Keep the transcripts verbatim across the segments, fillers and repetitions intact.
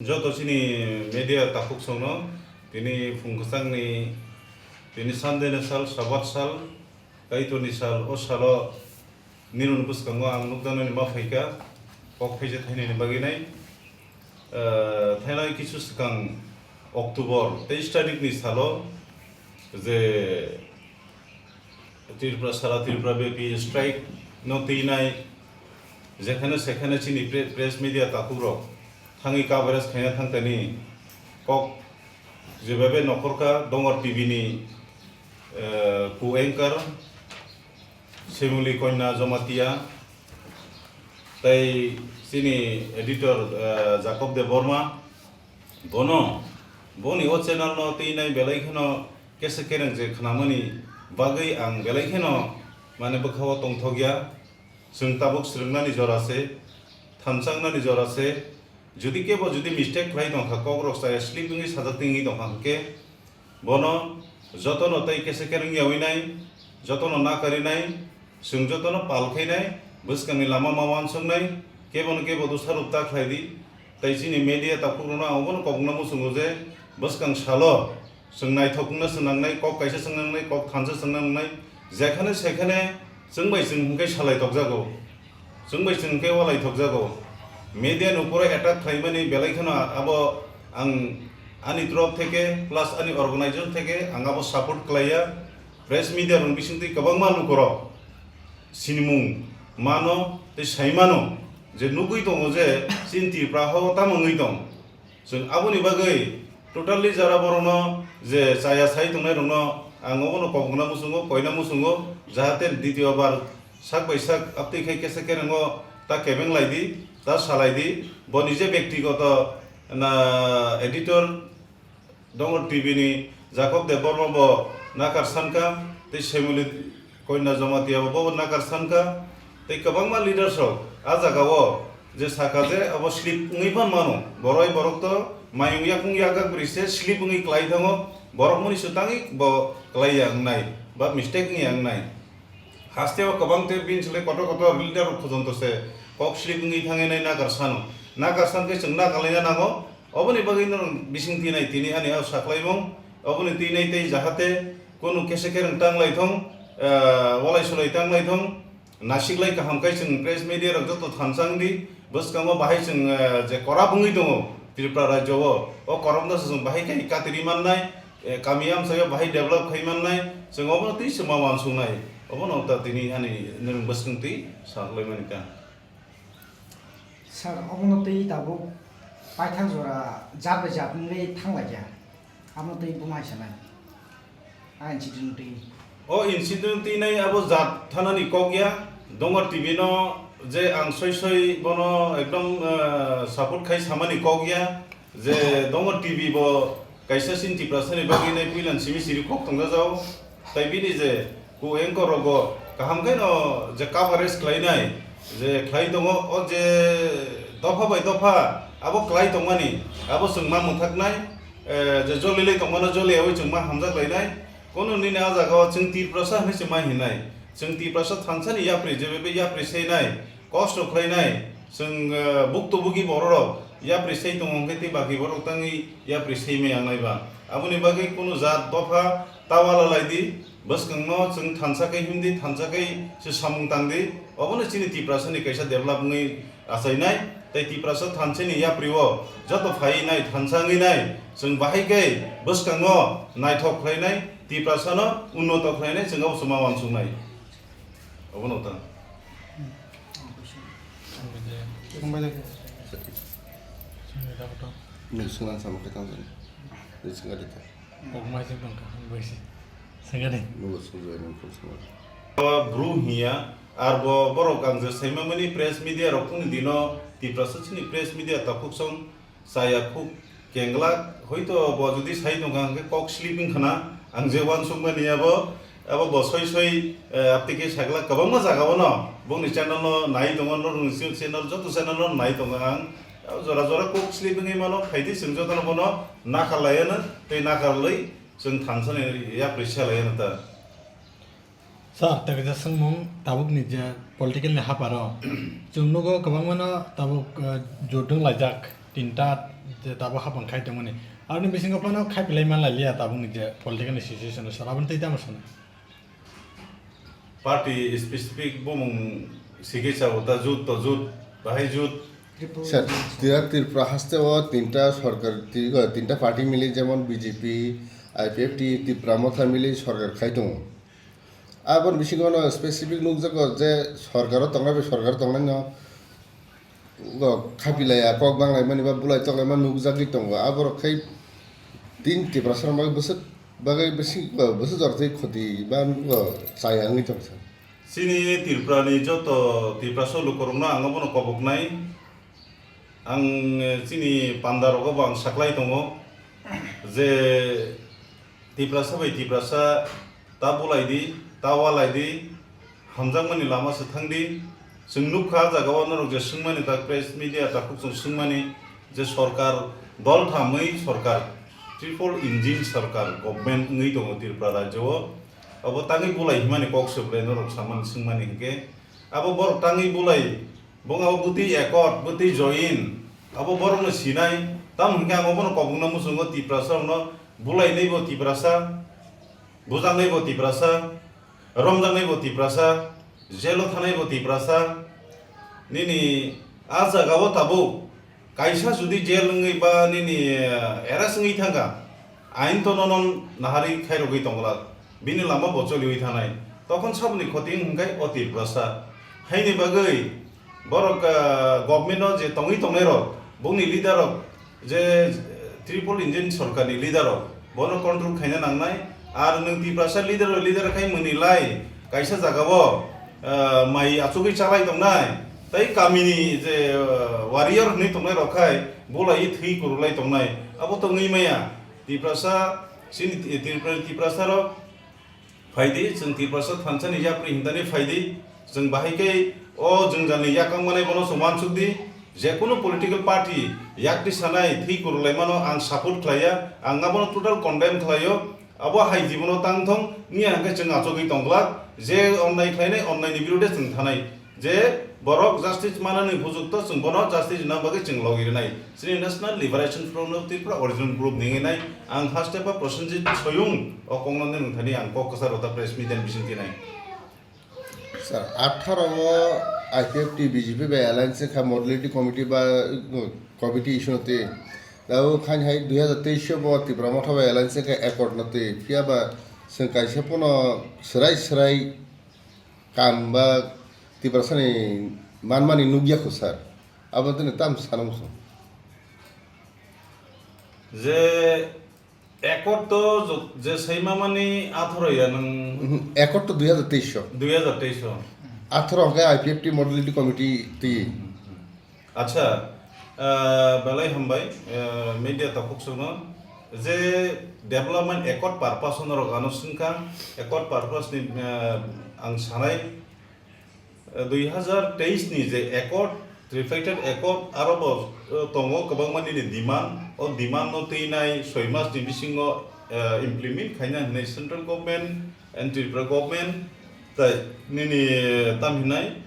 Joto chini media takhuk songno tini phung kwchangni tini Sunday ni sal, Sabat sal, Kaitorni sal, o salo nini bwskango ang nukjaknani ma phaikha, kok phaisa thainani bagwi nai. Ah, thainai kisu swkang October teis tarikni salo je Tripura, sara Tripura bepi strike no twinai, jekhane sekhane chini pre-, press media takhuk rok thangwi coverage khaina thangtani kok jebabe nokhorkha Dongor T V ni, eh, co-anchor Semuli Konya Jamatia tei chini editor, eh, Jacob Debbarma. Bono, boni o channel no twinai belai kheno kesa kereng je khnamani bagwi ang belai kheno mane bwkhao tongthokya. Chwng tabuk swrwngnani jora se, thansangnani jora se. Jodi kebo jodi mistake khlai tongkha, kok rok chaya slip wngwi sajak tingwi tongkha hwnkhe, bono jotono tei kesa kereng yawi nai, jotono nakari nai, chwng jotono pal khai nai, bwskangni lama ma uansuk nai, kebo no kebo dusarop ta khlai di. Tei chini media takhuk rokno ang obono kok wngna muchungo je bwskang salo chwng naithok wngna chwng nangnai, kok kaisa chwng nangnai, kok thansa chwng nangnai, jekhane sekhane chwng bai chwng hwnkhe salai tokjago, chwng bai chwng hwnkhe walai tokjago. Media ni uporo attack khlaimani belai kheno abo ang ani torop theke plus ani organization theke ang abo support khlaiya. Press media rok bisingtwi kwbangma lukurok sinimung mano tei saimano je nugwi tongo je chini Tripura hao tamo wngwi tong. Chwng aboni bagwi totally jara borokno je chaya sai tongnai rokno ang obono kok wngna muchungo, koina muchungo, jahate ditiyo bar sak bai sak aptwi khai kesa kerengo ta kebeng lai di, ta salai di, bo nije bektigoto na editor Dongor T V ni Jacob Debbarma bo nakar sankha, tei Semuli Konya Jamatia bo, bo nakar sankha, tei kwbangma leaders rok a jaga o je saka je abo slip wngwi phan mano, borok borok to mayung yakung yagak bwrwi se slip wngwi klai thango, borok mani swtangwi bo klai ya wngnai ba mistake wngya wngnai. Haste o kwbang tei bini slai kotor kotor leader rok phojonto se kok slip wngwi thangwi nai nakar sano, nakar san khe chwng nakar laina nango. Oboni bagwi norok bising twi nai tini ani o saklaimung, oboni twi nai tei jahate kunu kesa kereng tang lai thung, eh, walai sulai tang lai thung, nasik lai kaham khai chwng press media rok joto thansa wng di, bwskango bahai chwng, eh, je korap wngwi tongo Tripura rajyo o, o korap no se chwng bahai khai katiri mannai, eh, kami amchaio bahai develop khai mannai, chwng obono twi se ma uansuknai, obono ta tini ani nwng bwskang twi saklaimani ta. Sir, obono twi tabuk paithak jora jat bai jat wngwi thanglaikha. Abono twi buma hai sanai. A incident twi. O incident twi nai abo jat thanani kok ya. Dongor T V no je ang soi soi bono ekdom, eh, support khai samani kok ya. Je Dongor T V bo kaisa chini Tiprasani bagwi nai puilan simi siri kok tongjajao. Tai bini je ku anchor rogo kaham khe no je coverage khlai nai, je khlai tongo, o je dopha bai dopha abo khlai tongmani, abo chwng ma mwthaknai, eh, je joli lai tongmano joli yaui chwng ma hamjak lainai. Kono nini a jaga o chwng Tiprasa hinwi chwng ma hinai. Chwng Tiprasa thansani yapri, je be yapri seinai. Kosto khlainai, chwng, eh, bukto bugi bororok yapri sei tongo hwnkhe tei baki borok tangwi yapri sei maya wngnai ba. Aboni bagwi kunu jat dopha ta wala lai di, bwskangno chwng thansa khe him di, thansa khe se samung tang di. Obono chini Tiprasani kaisa develop wngwi achainai, tei Tiprasa thansani yapri o joto phaiwi nai, thansa wngwi nai, chwng bahai khe bwskango naithok khlainai, Tiprasano unnoto khlainai, chwng abo se ma uansuknai. Obono ta. Sungbai de. Sungbai de. Sungbai de. Nung sunglang sama khe tang jani. Nung sungbai de ta. Kok mai se tong kha, bai se. Sungbai de. Nung sungbai nung kok sungbai. Bru hiya, ar bo borok ang je saima mani press media rok phungni dino Tiprasa chini press media takhuk song chaya khuk kenglak, hoito bo jodi sai tongkha hwnkhe kok slip wngkha na, ang je uansukmani abo, abo bo soi soi, eh, aptike saglak kwbangma jaga o no bongni channel no nai tongo, norokni channel, joto channel no nai tongo ang, abo jora jora kok slip wngwi mano, phaidi chwng jotono bono nakarlaiano tei nakarlwi chwng thansani yapri selaiano ta. Sir, tei kaisa swngmung, tabukni je political ni haparo chwng nugo kwbangmano tabuk, eh, jotwng laijak. Tinta je tabuk hapang khai tongmani. Aboni bisingo phano khai pilai manlai liya tabukni je political ni situation o sir, aboni tei tamo sana? Party specific bumung sikisa uta jut to jut, bahai jut. Sir, tira Tripura haste o tinta sorkar, ti-, tinta party mili jemon B J P, I P F T, Tipra Motha mili sorkar khai tongo. Aboni bisingo no specific nukjago je sorkaro tongnai bai sorkar tongnaino go khapilaiya, kok banglaimani ba bulai toklaima nukjagwi tongo. Aborok khai tin Tiprasa rok bagwi bwswk bagwi bisi-, bwswk jora twi khoti ba chaya wngwi tong kha. Chini Tripura ni joto Tiprasa lukurokno ang obono koboknai. Ang, eh, chini panda rogo bo ang saklai tongo je Tiprasa bai Tiprasa ta bulai di, ta walai di, hamjakmani lama se thang di. Chwng nukha ah jaga o norok je swngmani ta press media takhuk chwng swngmani je sorkar dol thamwi sorkar, triple engine sorkar government wngwi tongo Tripura rajyo o. Abo tangwi bulai himani kok se belai norok samani swngmani hinkhe abo borok tangwi bulai. Bong abo bwtwi accord, bwtwi join, abo borokno sinai. Tamo hinkhe ang obono kobokna muchungo Tiprasa rokno bulainai bo Tiprasa, bujaknai bo Tiprasa, romjaknai bo Tiprasa, jelo thanai bo Tiprasa. Nini ah jaga o tabuk kaisa judi jail wngwi ba nini, eh, arrest wngwi thangkha, ain to nono nahari khairogwi tongla, bini lama bo choliwi thanai. Tokon saboni khoti wngkha o Tiprasa. Haini bagwi borok, ah, government o je tongwi tongnai rok, bongni leader rok, je, eh, triple engine sorkar ni leader rok, bono control khaina nangnai. Ar nwng Tiprasa leader, leader khai mwnwi lai, kaisa jaga o, ah, mai achugwi chalai tongnai, tei kamini je, ah, warrior hinwi tongnai rok khai bulai thwi kurulai tongnai, abo to wngwi maya. Tiprasa, chini Ti-, Tripura, Tiprasa rok, phaidi, chwng Tiprasa thansa ni yapri hintani phaidi, chwng bahai khe o jwngjal ni yakang manai bono chwng uansuk di, jekunu political party yakti sanai thwi kurulai mano ang support khlaiya, ang abono total condemn khlaio. Abo hai jibono tang thong, wngya hwnkhe chwng achugwi tong glak, je onnai khlainai, onnai ni birude chwng thanai. Je borok justice manani hujukto, chwng bono justice rwna bagwi chwng logi rwnai. Chini National Liberation Front of Tripura Original Group ni wngwi nai, ang haste pa Prosenjit Soyung o kokno nini thani ang kok kwcharo ta press meet ni bising tinai. Sir, atharo o I P F T B J P bai alliance kha modality committee ba, uh, committee issue no twi. Tabuk khain hai dui hazar teis o bo Tipra Motha bai alliance kha accord no twi. Phiya ba chwng kaisa pono swrai swrai kam ba Tiprasani manmani nukya kho sir. Abo tini tam sana muchung. Je accord to jo-, je saima mani atharo ya nang Mhm, accord to dui hazar teis o. Dui hazar teis o. Atharo hwnkhe I P F T modality committee twi. Acha, ah, belai hambai, ah, media takhuk songno je development accord purpose norok ano swngkha, accord purpose ni, ah, ang sanai, ah, dui hazar teis ni je accord, tripartite accord, aro bo, ah, tongo kwbangma nini demand, o demand no twinai soi mas ni bisingo, ah, implement khaina hinwi central government and Tripura government tai nini tam hinai.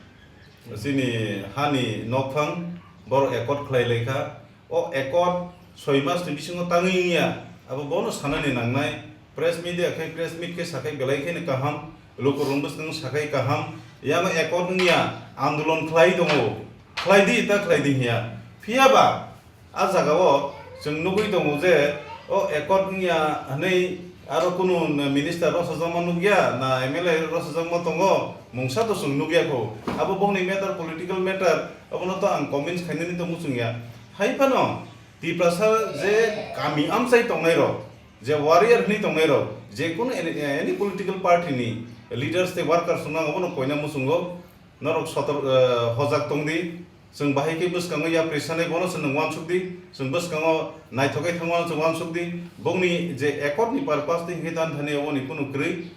Chini hani nokphang borok accord khlai laikha. O accord soi mas ni bisingo tangwi wngya, abo bono sanani nangnai. Press media khai press meet khe sakhai belai kheno kaham, lukurokno bwskango sakhai kaham. Yano accord wngya, andolon khlai tongo, khlai di ta khlai di hiya. Phiya ba ah jaga o chwng nugwi tongo je o accord wngya hwnwi aro kunu minister rok sajakma nukya na M L A rok sajakma tongo, mungsa to chwng nukya kho. Abo bongni matter, political matter, abono to ang comments khainani to muchungya. Hai phano Tiprasa je kami amchai tongnai rok, je warrior hwnwi tongnai rok, je kunu any, any political party ni leaders tei workers wngna abono koina muchungo. Norok sotor, eh, hojak tong di. Chwng bahai khe bwskango yapri sanai bono chwng uansuk di. Chwng bwskango naithok khe thangmano chwng uansuk di. Bongni je accord ni purpose tei hwnkhe tan thani oboni kunu kwrwi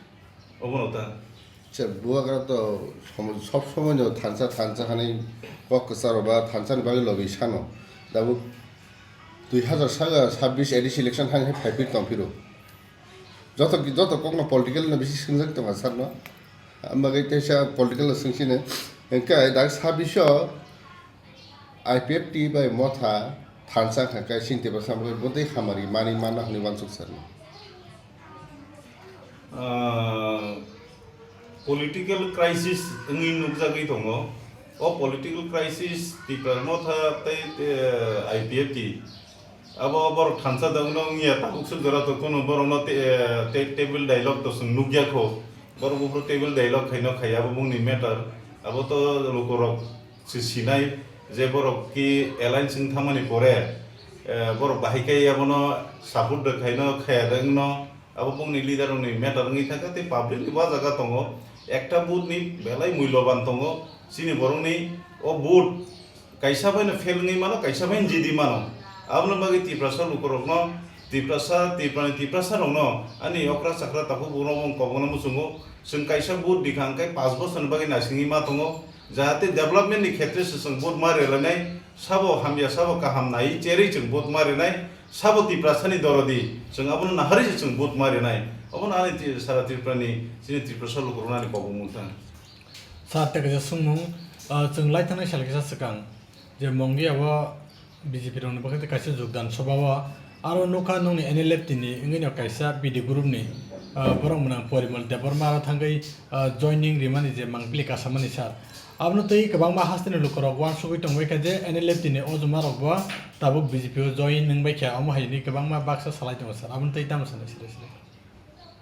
obono ta. Che bubagra to somo-, sob somoi no thansa thansa hani kok kwcharo ba thansa ni bagwi logi sano. Dabuk dui hazar saga sabbish A D C election hai hai phai phir tong phiro. Joto, joto kokno political no bisi swngjak tongo sir no. Ang bagwi teisa political no swngsini. Hwnkhe dak sabbish o I P F T bai Motha Thansa kha khe sing tei bwsa bagwi bwtwi hamari manwi mano hwnwi uansuk sano. Ah, political crisis wngwi nukjagwi tongo. O political crisis Tipra Motha tei, eh, I P F T. Abo borok thansa dongno wngya, tabuk swk jora to kunu borokno te-, eh, te-, table dialogue to chwng nukya kho. Borok buphuru table dialogue khaino khaiya, abo bongni matter. Abo to lukurok se sinai je borok ki alliance wng thangmani pore, eh, borok bahai khe abono support de khaino khaya de wngno, abo bongni leader rokni matter wngwi thangkha tei public ni wajaga tongo, ekta vote ni belai muiloban tongo, chini borokni o vote kaisa bai no fail wngwi mano, kaisa bai jidi mano, aboni bagwi Tiprasa lukurokno, Tiprasa, Tiprani Tiprasa rokno ani okra chakra takhuk bugrok wng kobokno muchungo, chwng kaisa vote dikha hwnkhe panch bochorni bagwi naisingwi ma tongo. Jahate development ni khetre se chwng vote ma rwlainai, sabo hamya, sabo kaham nai cherwi chwng vote ma rwnai, sabo Tiprasani dorodi chwng abono naharwi se chwng vote ma rwnai. Obono ani ti-, sara Tripurani, chini Tiprasa lukurokno ani kobong mungthang. Sir, tei kaisa swngmung, ah, chwng lai thangnai sal kisa swkang je Mongia o B J P rokni bwkhak tei kaisa jogdan sobha o aro nukha nokni N L F T ni wngwi no kaisa P D group ni, ah, borok mwnang Porimol Debbarma aro thangwi, ah, joining rimani je mangpili kasamani sir. Abono tei kwbangma hasteni lukurok uansugwi tongbaikha je N L F T ni o juma rok bo tabuk B J P o join wngbaikha, omo hai hwnwi kwbangma baksa salai tongo sir. Abono tei tamo sanai sir?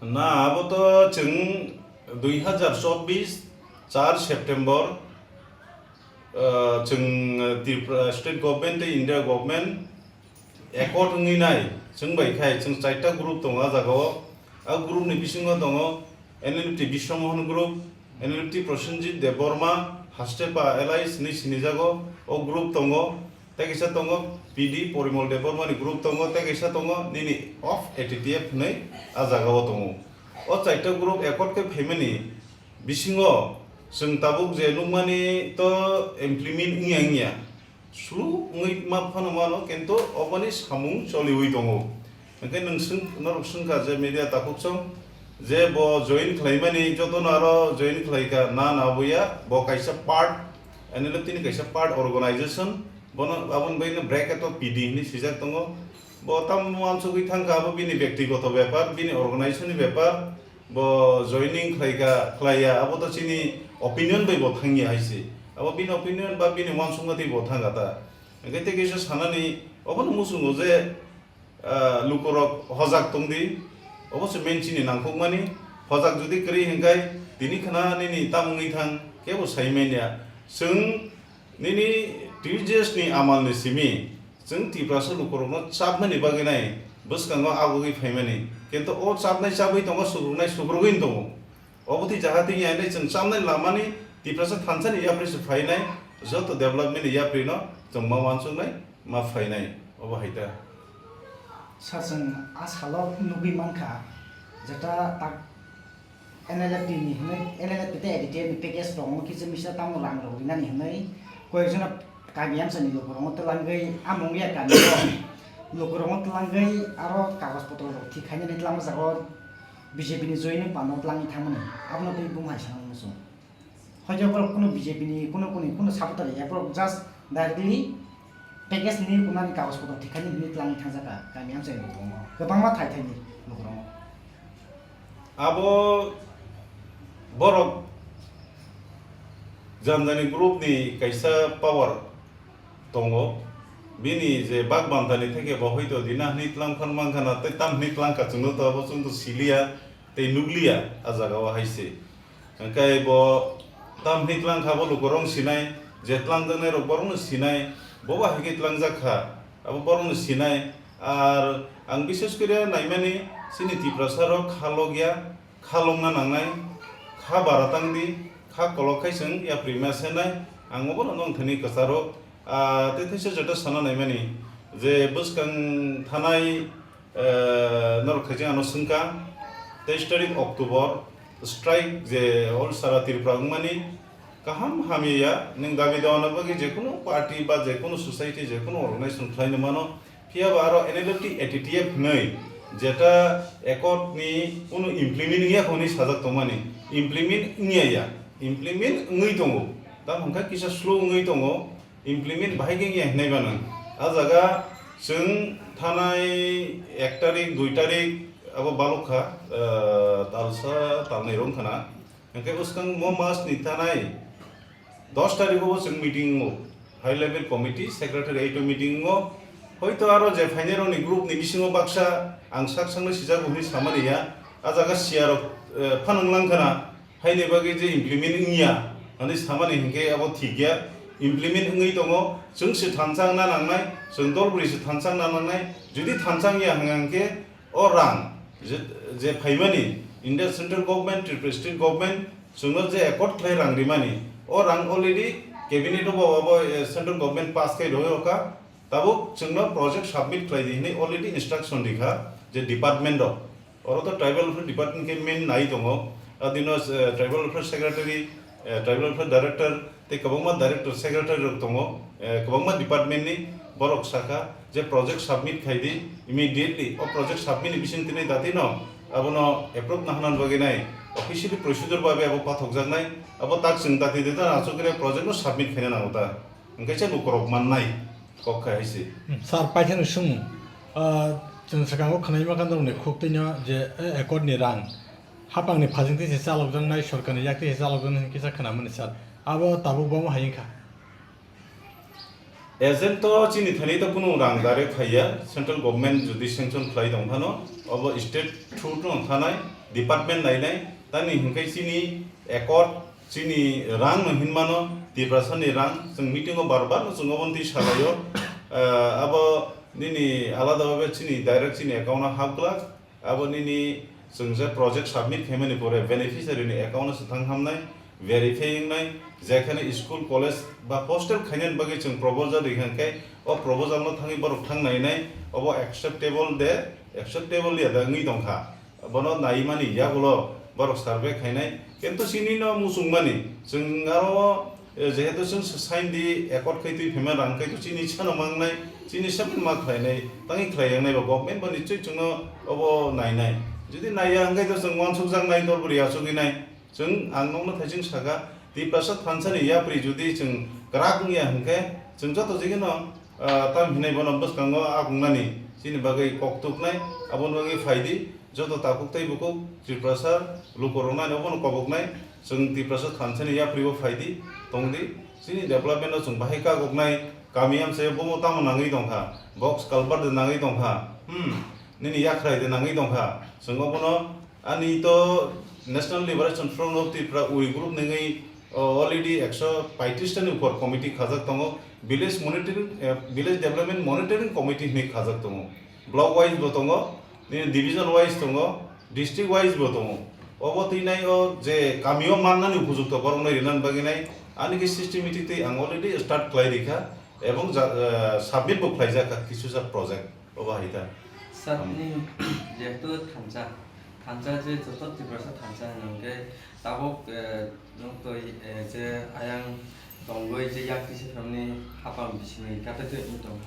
Na, abo to chwng dui hazar chobbish char September, ah, chwng Tripura State Government tei India Government accord wngwi nai, chwng bai khai chwng chaita group tongo a jaga o. A group ni bisingo tongo N L F T Biswamohan group, N L F T Prosenjit Debbarma, Hastepa Alliance hinwi sinijago, o group tongo. Tei kaisa tongo P D Porimol Debbarma ni group tongo, tei kaisa tongo nini of A T T F hinwi a jaga o tongo. O chaita group accord khe phaimani bisingo chwng tabuk je nukmani to implement wngya wngya. Slow wngwi ma phano mano, kintu oboni samung choliwi tongo. Hwnkhe nwng swng-, norok swngkha je media takhukchong je bo join khlaimani, jotono aro join khlaikha, na, na, buya, bo kaisa part, N L F T ni kaisa part organization, bono aboni bagwi no bracket o P D hinwi swijak tongo. Bo tamo uansugwi thangkha, abo bini bektigoto bepar, bini organization ni bepar. Bo joining khlaikha, khlaiya, abo to chini opinion bai bo thangya hai se. Abo bini opinion ba bini uansukma twi bo thangkha ta. Hwnkhe tei kaisa sanani, obono muchungo je, ah, lukurok hojak tongdi, obo se main chini nangkukmani. Hojak jodi kwrwi hwnkhe tini khna nini tamo wngwi thang, kebo sai manya. Chwng nini T J S ni amal ni simi, chwng Tiprasa lukurokno chapmani bagwi nai bwskango agugwi phaimani. Kintu o chapnai chabwi tongo, sukruknai sukrugwi tongo. Obo twi jaga twi yainai chwng chapnai lamani Tiprasa thansani yapri se phainai, joto development ni yapri no chwng ma uansuknai, ma phainai. Obo hai ta. Sir, chwng a salo nugwi mankha, jeta tak N L F T ni hwnwi, N L F T tei A D T F ni package rok wngwi kisa misa tamo rang rok rinani hwnwi koi ekjona kami amchaini lukurokno twlangwi, a Mongia kamio lukurokno twlangwi aro kagoj potro rok thik khainani twlangma jaga o B J P ni joining pano twlangwi thangmani, abono twi bumung hai sanani muchung. Hoito borok kunu B J P ni kunu kunu kunu supporter ya, borok just directly package ni kunani kagoj potro thik khainani hwnwi twlangwi thangjakha kami amchaini lukurokno, kwbangma thai thaini lukurokno. Abo borok janjani group ni kaisa power tongo. Bini je bak bantani theke bo hoito dina hwnwi tlang phan mankha na tei tam hwnwi tlang kha chwngno to abo chwngno siliya tei nukliya a jaga o hai se. Hwnkhe bo tam hwnwi tlang kha bo lukurok sinai, je tlang jaknai rok borokno sinai, bo ba hai khe tlang jak kha abo borokno sinai. Ar ang bishes kore naimani chini Tiprasa rok kha logya, kha longna nangnai, kha bara tangdi, kha kolok khai chwng yapri ma senai, ang obono nong thani kwcharo, ah, tei theisa joto sana naimani je bwskang thanai, eh, norok khaijak ano swngkha, teis tarik October, strike je all sara Tripura wngmani, kaham hamya ya, nwng dabi dawana bagwi jekunu party ba jekunu society, jekunu organization khlaino mano, Phiya ba aro N L F T A T T F hwnwi jeta accord ni kunu implement wngya kho hwnwi sajak tongmani, implement wngya ya, implement wngwi tongo, tamo hwnkha kisa slow wngwi tongo, implement bahai khe wngya hinwi ba nwng. A jaga chwng thanai ek tarik, dui tarik abo balok kha, ah, talsa, talnwi rwng khna. Hwnkhe bwskang mo mas ni thanai dos tarikh o bo chwng meeting o, high level committee secretariat o meeting o, hoito aro je phainai rokni group ni bisingo baksa ang sak sakno sijago hinwi samani ya, a jaga siya rok, eh, phanang lang khna, haini bagwi je implement wngya hinwi samani hinkhe abo thik ya, implement wngwi tongo, chwng se thansa wngna nangnai, chwng dol bwrwi se thansa wngna nangnai, jodi thansa wngya hwnkhe, o rang je, je phaimani India Central Government, Tripura State Government chwngno je accord khlai rang rimani, o rang already cabinet o bo abo, eh, Central Government pass khai rwi rokha, tabuk chwngno project submit khlai di hinwi already instruction rikha je department rok. Oro to tribal welfare department khe main nai tongo, adino, eh, tribal welfare secretary, eh, tribal welfare director, tei kwbangma director secretary rok tongo, eh, kwbangma department ni borok sakha je project submit khai di immediately, o project submit ni bising tini dati no abono approve na hwnna bagwi nai officially procedure babe abo pathokjak nai, abo tak chwng dati de ta aswk khe project no submit khaina nango ta, hwnkhe se lukurok mannai kok khai hai se. Hmm, sir, paithakni swngmung, ah, chwng swkango khwnaima kha norokni khuk twino je, eh, accord ni rang hapangni phajingtwi se chalokjaknai, sorkarni yaktwi se chalokjaknai hwnwi kisa khwnamani sir, abo tabuk bo omo hai wngkha. Agent to chini thani to kunu rang direct phaiya, central government jodi sanction khlai tong phano, obo state through no thanai, department nainai, tani hinkhai chini accord, chini rang no hinmano, Tiprasa ni rang, chwng meeting o bar bar no chwng obo twi salaio, ah, abo nini alada babe chini direct chini account o hap glak, abo nini chwng je project submit khaimani pore beneficiary ni account o se thang hamnai, verify wngnai, jekhane school, college ba hostel khainani bagwi chwng proposal rikha khe, o proposal no thangwi borok thang nainai, obo acceptable de, acceptable ya da wngwi tongkha. Bono naimani yagulo borok survey khainai, kintu chini no muchungmani, chwng aro, eh, jehetu chwng swsaindi accord khai twi phaima rang khai to chini sano mangnai, chini sano ma khlainai, tangwi khlai yangnai ba government ba nichoi chwngno obo nainai. Jodi naiya hwnkhe to chwng uansukjaknai, dol bwrwi achugwi nai. Chwng ang nokno thaising saka, Tiprasa thansa ni yapri jodi chwng kwrak wngya hwnkhe, chwng joto jigino, ah, tam hinai bono bwskango akungnani chini bagwi kok tuknai, aboni bagwi phaidi. Joto takhuk tei bukhuk Tiprasa lukurokno ani obono koboknai, chwng Tiprasa thansani yapri o phaidi, tongdi, chini development no chwng bahai kagoknai, kami amchaio bomo tamo nangwi tongkha, box culvert de nangwi tongkha, hmm, nini yakhrai de nangwi tongkha, chwng obono ani to National Liberation Front of Tripura, wi group nangwi, o, already ekso paitris tani upor committee khajak tongo, village monitoring, eh, village development monitoring committee hinwi khajak tongo. Block wise bo tongo, nini division wise tongo, district wise bo tongo. Obo twi nai o je kami o mannani upojukto borok no rinani bagwi nai ani khe systematic tei ang already start khlai rikha ebong ja-, eh, submit bo khlaijak kha kisusa project obo hai ta. Sir, hmm, ni jehetu thansa, thansa je joto Tiprasa thansa hwnwi hwnkhe tabuk, eh, Nwng twi, eh, je ayang tongwi je yak tisa phaimani hapang bisingni kata twi wng tong.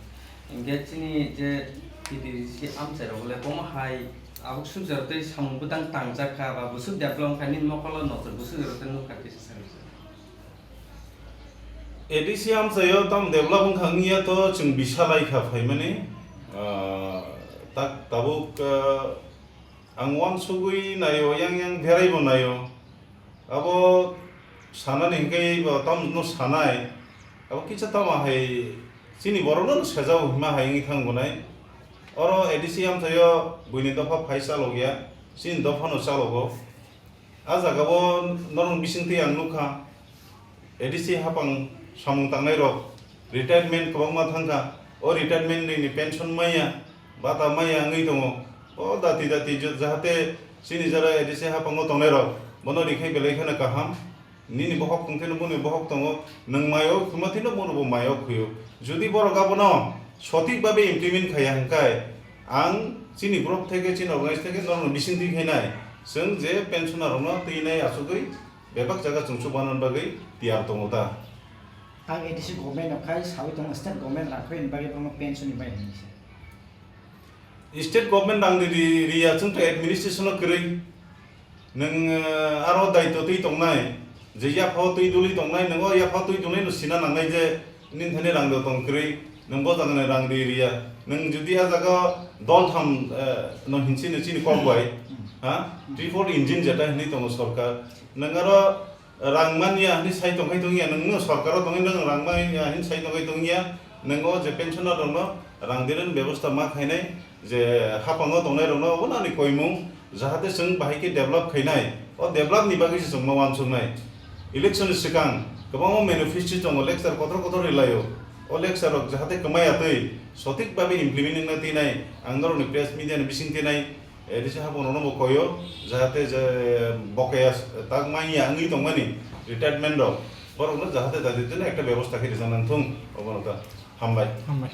Hingkhe chini je T T D C amchairok le bomo hai abuk sukjak tei samung bwtang tangjak kha ba bwswk develop kha nini mokolo nochor bwswk jora tei nukha kisa sakha. A D C amchaio tamo develop wngkha wngya to chwng bisa lai kha phaimani, ah, tak tabuk, ah, ang uansugwi naio, yang yang beraibo naio. Abo sanani hingke bo tamno sanai, abo kisa tamo hai chini borokno sejao hima hai wngwi thang gonai. Oro A D C amchaio buini dopha phai chalokya, chini dophano chalogo. A jagao norokni bisingtwi ang nukha, A D C hapang samung tangnairok retirement kwbangma thangkha, o retirement nini pension maya, bata maya wngwi tongo. O dati dati jo-, jahate chini jora A D C hapango tongnairok bono rikhai belai kheno kaham. Nini bohok tongkheno boni bohok tongo, nwng mayo khwima thino bono bo mayo khwio. Jodi borok abono sothik babe implement khaiya hwnkhe, ang chini borok theke, chini organize theke norokno bisingtwi khainai, chwng je pensioner rokno twinai achugwi bebak jaga chwng chubanan bagwi tiyar tongo ta. Ang A D C government rok khai sawi tongo, state government rang khaini bagwi bono pension ni bai hwnwi se. State government rang ri-, ri-, riya chwng to administration o kwrwi. Nwng, eh, aro daitw twi tongnai, je yaphao twi duli tongnai, nwng o yaphao twi tongnai no sina nangnai je nini thani rang do tong kwrwi. Nwng bo jaga ni rang ri riya. Nwng jodi a jaga dol tham, eh, no hinsi ni chini kok bai, ha? Three four engine jeta hinwi tongo sorkar. Nwng aro rang manya hinwi sai tongkhai tongya, nwng no sorkar o tongwi nwng rang manya hinwi sai tongkhai tongya. Nwng o je pensioner rok no rang dirani bebosta ma khainai, je hapang o tongnai rok no obo nani koimung, jahate chwng bahai khe develop khainai. O develop ni bagwi se chwng ma uansuknai. Election ni swkang kwbangma manifesto tongo, lecture kotor kotor ri laio. O lecture rok jahate kwmai atwi sothik babe implement wngna tinai, ang norokni press media ni bising tinai, A D C hapung rokno bo koio, jahate je bokaya tak manya wngwi tongmani retirement rok, borokno jahate dadi dino ekta bebosta khe rijak nang thung, obono ta hambai. Hambai.